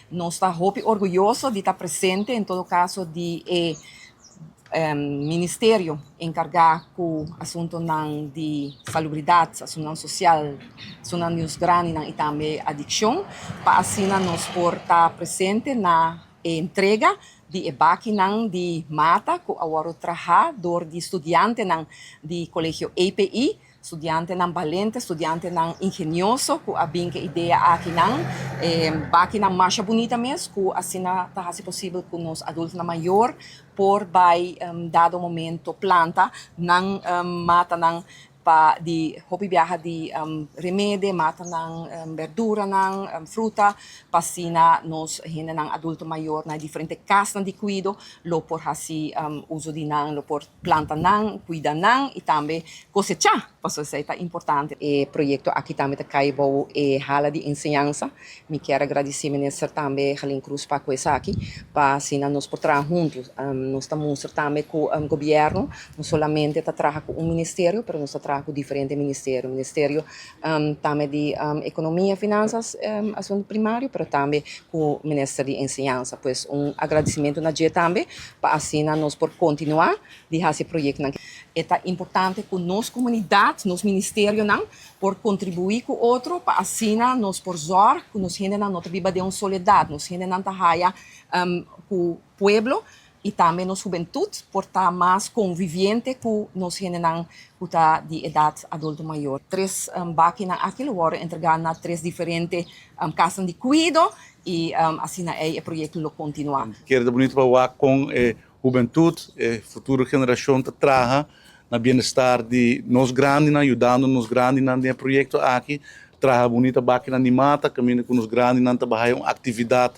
Nos ta hopi orguyoso di ta presente en todo caso di e ministerio encarga cu asuntonan di salubridad, asuntonan social, asuntonan di nos grandinan y tambe adiccion pa asina nos por ta presente na e entrega di e bakinan di mata cu a wordo traha door di studiantenan di Colegio EPI. Studiantenan balente, studiantenan ingenioso ku a bin ku e idea akinan. E bakinan masha bunita mes ku asina ta hasi posibel ku nos adultonan mayor por bai dado momento planta nan matanan pa di hopi biaha di remede, matanan, berduranan, fruta pa asina nos hendenan adulto mayor na e diferente kasnan di kuido lo por hasi uso di nan, lo por Planta nan, cuida nan y tambe cosecha, pasobra esey ta importante. E proyecto aki tambe ta cay bou e hala di enseñansa. Mi kier a gradici Minister tambe Jalin Cruz pa cu esaki, pa asina nos por traha hunto. Nos ta mustra tambe cu Gobierno no solamente ta traha cu un ministerio, pero nos ta traha cu diferente ministerio. Ministerio tambe di Economia, Finanzas, Asunto Primario, pero tambe cu Minister di Enseñansa. Pues un agradecimento na dje tambe pa asina nos por continua di haci proyectonan. E ta importante cu nos comunidad, nos ministerionan por contribui cu otro pa asina nos por zorg cu nos hendenan no ta biba den un soledad, nos hendenan ta haya cu pueblo y tambe nos hubentud por ta mas conviviente cu nos hendenan cu ta di edad adulto mayor. Tres bakinan aki lo worde entrega na tres diferente casnan di cuido y asina ey e proyecto lo continua. Kere ta bunito pa wak con e hubentud, e futuro generacion ta traha na bienestar di nos grandinan, yudando nos grandinan den e proyecto aki, traha bunita bakinan di mata caminda cu nos grandinan ta bahaya un actividad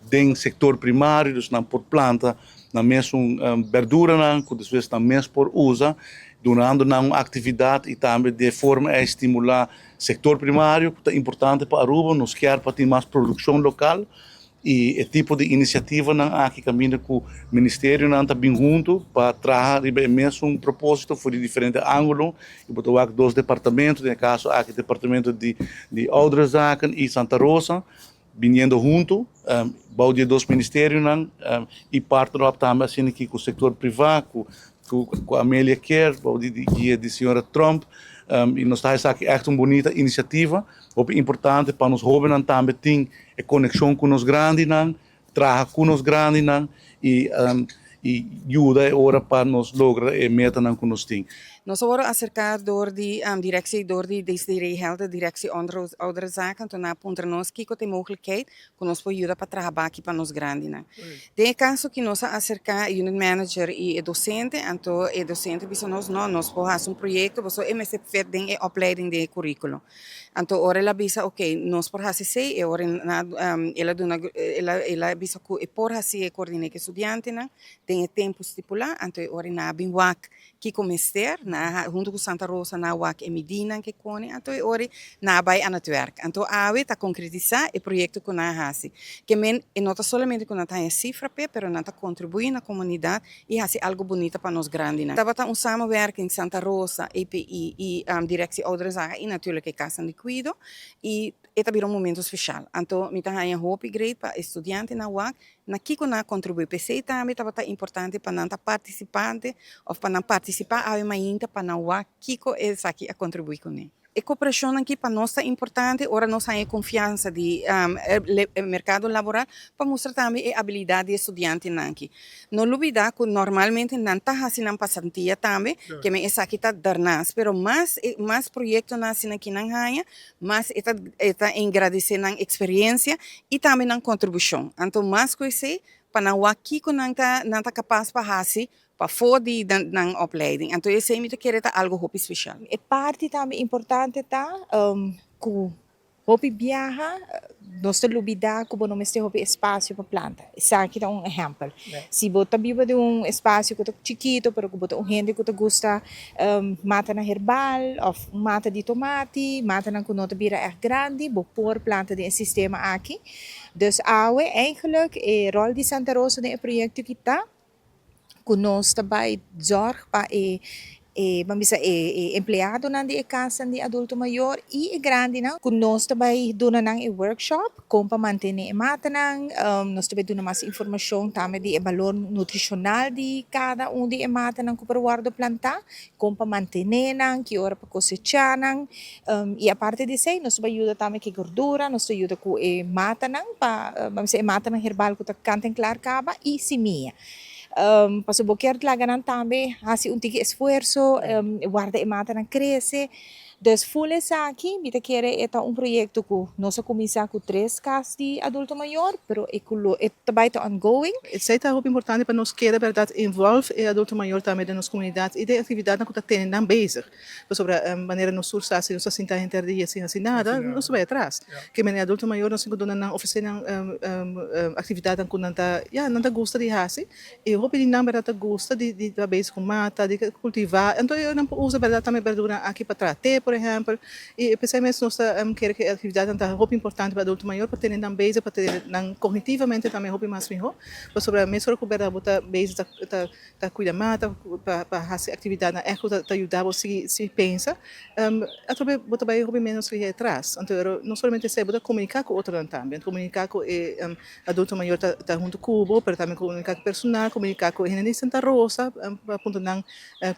den sector primario, dus nan por planta nan mesun berduranan cu despues nan mes por usa, dunando nan un actividad y tambe di e forma ey stimula sector primario cu ta importante pa Aruba, nos kier pa tin mas produccion local y e tipo di iniciativanan aki caminda cu ministerionan ta bin hunto pa traha riba e mesun proposito for di diferente angulo y bo ta wak dos departamento, den e caso aki departamento di Ouderenzaken y Santa Rosa biniendo hunto bou di e dos ministerionan y partner op tambe asina aki cu sector priva cu cu Amelia Care bou di guia di señora Tromp y nos ta haci esaki echt un bunita iniciativa hopi importante pa nos hobennan tambe tin e conexion cu nos grandinan traha cu nos grandinan y y yuda e ora pa nos logra e metanan cu nos tin. Nos a wòrdu aserká dor di direksie dor di Desiree Helder, Directie Ouderenzaken, anto nan a puntra nos kiko ta e mogelijkheid ku nos por yuda pa traha baki pa nos grandinan. Den e kaso ki nos a aserká e unit manager i e dosente, anto e dosente a bisa nos, no, nos por hasi un proyekto pasobra e mester fit den e opleiding den e kurikulo. Anto ora el a bisa ok, nos por hasi esei, e ora el a duna el a bisa ku e por hasi e koordiné ku e studiantenan den e tempu stipulá, anto e ora nan a bin wak kiko mester, nan a huntu ku Santa Rosa nan a wak e midinan ke kone, anto e ora nan a bai aan het werk. Anto awe ta konkretisá e proyekto ku nan a hasi. Ke men e no ta solamente ku nan ta haña sifra p'e, pero nan ta kontribuí na komunidat i hasi algu bunita pa nos grandinan. Tabata un samenwerking Santa Rosa, EPI i Directie Ouderenzaken i natuurlijk e Kasan di Kuido i e ta bira un momento speshal. Anto mi ta haña hopi great pa e studiantenan wak na kiko nan a kontribuí. P'esei tambe tabata importante pa nan ta partisipante òf pa nan partisipá awe mainta pa nan wak kiko esaki a kontribuí kuné. E koperashonnan aki pa nos ta importante ora nos haña e konfiansa di e merkado laboral pa mustra tambe e abilidat di e studiantenan aki. No lubida ku normalmente nan ta hasi nan pasantia tambe, ke men esaki ta daarnaast, pero mas mas proyektonan asina ki nan haña, mas e ta e ta engradesé nan eksperensia i tambe nan kontribushon. Anto mas ku esei pa nan wak kiko nan ta nan ta kapas pa hasi Pafó di nan opleiding. Anto esei mi ta kere ta algo hopi speshal. E parti tambe importante ta ku hopi biaha nos ta lubida ku bo no mester hopi espasio pa planta. Esaki ta un ehèmpel. Si bo ta biba den un espasio ku ta chikito pero ku bo ta un hende ku ta gusta matanan herbal òf mata di tomati, matanan ku no ta bira ègt grandi, bo por planta den e sistema aki. Dus awe eigenlijk e ròl di Santa Rosa den e proyekto aki ta. Ku nos ta bai zòrg pa e E ban bisa e e empleadonan di e kasnan di adulto mayor i e grandinan ku nos ta bai duna nan e workshop kon pa mantené e matanan. Nos ta bai duna mas informashon tambe di e balor nutrishonal di kada un di e matanan ku por wòrdu plantá, kon pa mantené nan, ki ora pa kosechá nan. I aparte di esei nos ta bai yuda tambe ku e gordura, nos ta yuda ku e matanan pa ban bisa e matanan herbal ku ta kant en klar kaba i simia. Pasobra bo kier laga nan tambe hasi un tiki esfuerso, warda e matanan krese. Dus ful esaki mi ta kere e ta un proyekto ku nos a kuminsá ku tres kas di adulto mayor, pero e ku lo e ta bai ta ongoing. Esei ta hopi importante pa nos keda bèrdat involve e adulto mayor tambe den nos komunidat i den aktividatnan ku ta tene nan bezig. Pasobra manera nos tur sa si nos ta sinta henter dia sin hasi nada, nos ta bai atras. Ke mene adulto mayor nos tin ku duna nan, ofresé nan aktividatnan ku nan ta, ya, nan ta gusta di hasi. I hopi di nan bèrdat ta gusta di di ta bezig ku mata, di kultivá. Anto nan por usa bèrdat tambe bèrduranan aki pa traha te, por ehèmpel. I p'esei mes nos ta kere ku e aktividatnan ta hopi importante pa adulto mayor pa tene nan bezig, pa tene nan kognitivamente tambe hopi mas mihó. Pasobra mesora ku bèrdat bo ta bezig ta ta Ta kuida mata pa pa hasi aktividatnan ègt ku ta yuda bo sigui sigui pensa. Atrobe bo ta bai hopi ménos lihe atras. Anto ero no solamente esei, bo ta komuniká ku otronan tambe. Komuniká ku e adulto mayor ta ta huntu ku bo, pero tambe komuniká ku personal, komuniká ku e hende di Santa Rosa pa puntra nan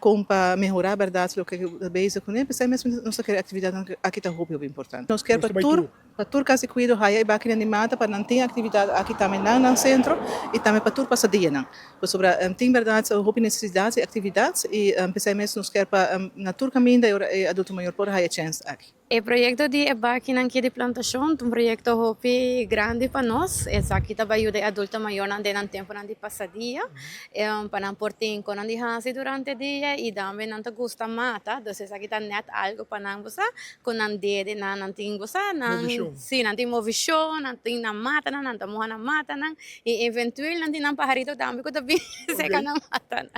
kon pa mehorá bèrdat loke ku ta bezig kuné. P'esei mes nos ta kere aktividatnan aki ta hopi hopi importante. Nos kier pa tur Pa tur kas di kuido haya e bakinan di mata pa nan tin aktividat aki tambe nan nan sentro i tambe pa tur pasadianan. Pasobra tin bèrdat hopi nesesidat i aktividat i p'esei mes nos kier pa na tur kaminda e ora e adulto mayor por haya chèns aki. E proyekto di e bakinan ki di plantashon ta un proyekto hopi grandi pa nos. Esaki ta bai yuda e adulto mayornan den nan tempunan di pasadia pa nan por tin konan di hasi durante dia i tambe nan ta gusta mata, dus esaki ta nèt algu pa nan bo sa. Ku nan dede nan nan tin gosa nan si nan tin movishon nan tin nan matanan nan ta muha nan matanan i eventueel nan tin nan paharito tambe ku ta bin seka nan matanan.